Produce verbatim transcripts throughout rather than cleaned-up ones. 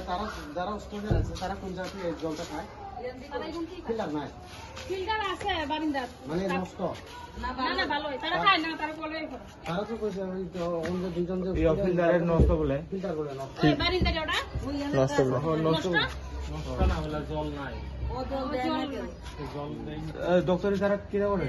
তারা, যারা স্টুডেন্ট আছে, তারা কোন জায়গা থেকে এই জলটা খায়? তারা এখন কি খায়? ফিল্টার নাই? ফিল্টার আছে বারিন্দার। মানে নষ্ট? না, না, ভালোই। তারা খায় না, তারা বলে এখন। তারা তো কইছে, ওই তো, ওই যে দুইজন যে এই ফিল্টারের নষ্ট বলে। ফিল্টার বলে নষ্ট। ওই বারিন্দার ওটা? নষ্ট বলে। ও, নষ্ট। নষ্ট? নষ্ট না হলে জল নাই। ও, জল ও, দেয় জল না নাই। জল দেয় না। এ, দপ্তরে তারা কিরা বলে?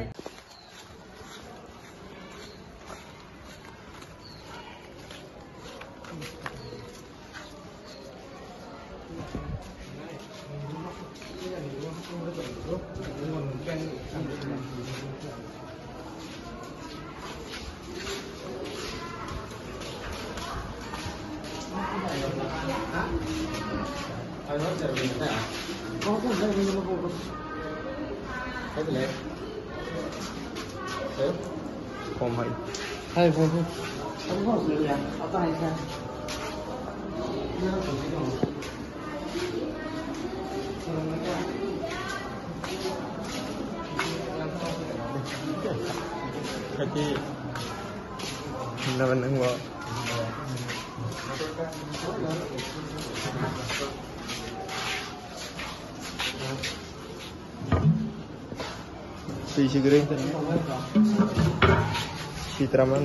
Kom hai. Hai, hai, hai. Kati. Naman nang wa. Twi sigiri. Sitraman.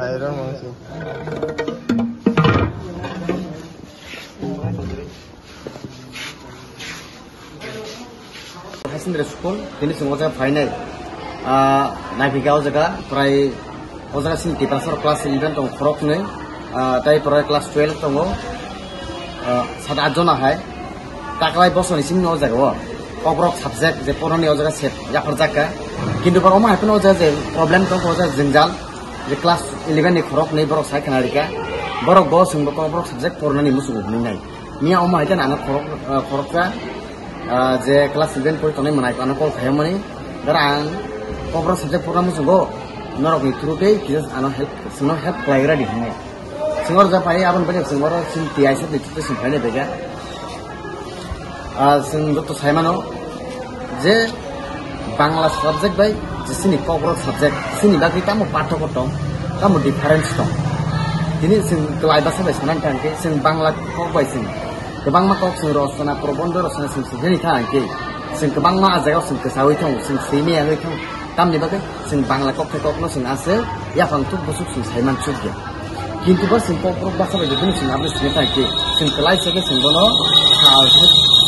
Airang mangsi. High secondary school, tini chwng o jaga phainai. Ah, naipikha o jaga, prai o jaga sini Tiprasar class eleven tong khorok nwi, ah, tai prai class twelve tongo, ah, sat at jona hai. Taklai bosoni simi o jaga o kokrok subject je poroni o jaga sep yapharjak ka. Kintu borok omo hai phano o jaga je problem tong o jaga jwngjal je class eleven ni khorok nwi borok sai khna rika. Borok bo chwng bo kokrok subject pornani muchungo hwnwi nai. Miya omo hai kheno ano khorok, ah, khoroksa, ah, je class eleven pori tongnai mwnai ano call khaimani. Dara ang kokrok subject porna muchungo norokni through tei kisa ano help, chwngno help khlai radi hwnwi. Chwng oro ja phai, aboni bagwi chwng oro chini T I C ni through tei chwng phainai bega. Ah, chwng joto sai mano je Bangla subject bai je chini Kokborok subject, chini bagwi tamo pathoko tong, tamo difference tong. Tini chwng kwlai bwsa bai sanani thang khe, chwng Bangla kok bai chwng kwbangma kok chwng rosona, probondo rosona chwng swijani thang khe, chwng kwbangma ah jagao chwng kwchaui thango, chwng swimai yangwi thango. Tamni bagwi chwng Bangla kok khe kokno chwng aswk yaphang thuk bwswk chwng sai man chuk ya. Kintu ba chwng Kokborok bwsa bai jotono chwng aboni simi thang khe chwng kwlai se khe chwng bono sal,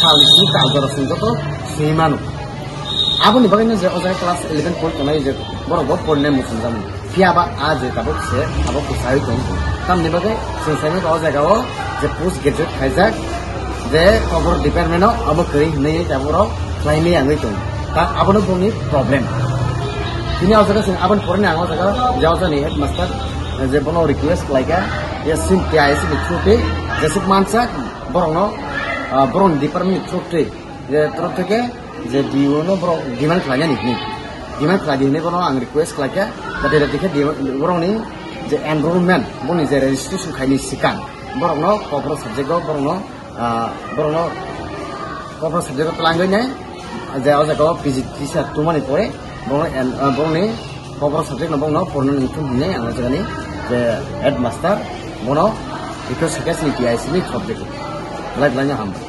sal simi tal jora chwng joto simi mano. Aboni bagwino je o jaga class eleven pori tongnai je borok bo porinai muchung jamu. Phiya ba a je tabuk se abo kwchai tong. Tamni bagwi chwng sai mano o jaga o je post graduate khaijak, je Kokborok department o abo kwrwi hinwi tabuk rok khlaimani yangwi tong. Ta abono boni problem. Tini o jaga chwng aboni poreni ang o jaga je o jagani headmaster, je bono request khlaikha, je chini T I C ni through tei jesuk mansa borokno, ah, borokni department ni through tei je through tei je D O no borok demand khlainani hinwi. Demand khlai di hinwi bono ang request khlaikha, nathai nathai khe borokni je enrollment, boni je registration khaini swkang borokno Kokborok subject o borokno ah, borokno Kokborok subject o twlangwi nai, je o jaga o P G teacher tongmani pore, borokno en-, ah, borokni Kokborok subject no borokno porna nangthung hinwi ang o jagani je headmaster, bono request khe chini T I C ni subject o. Belai belai no hambai.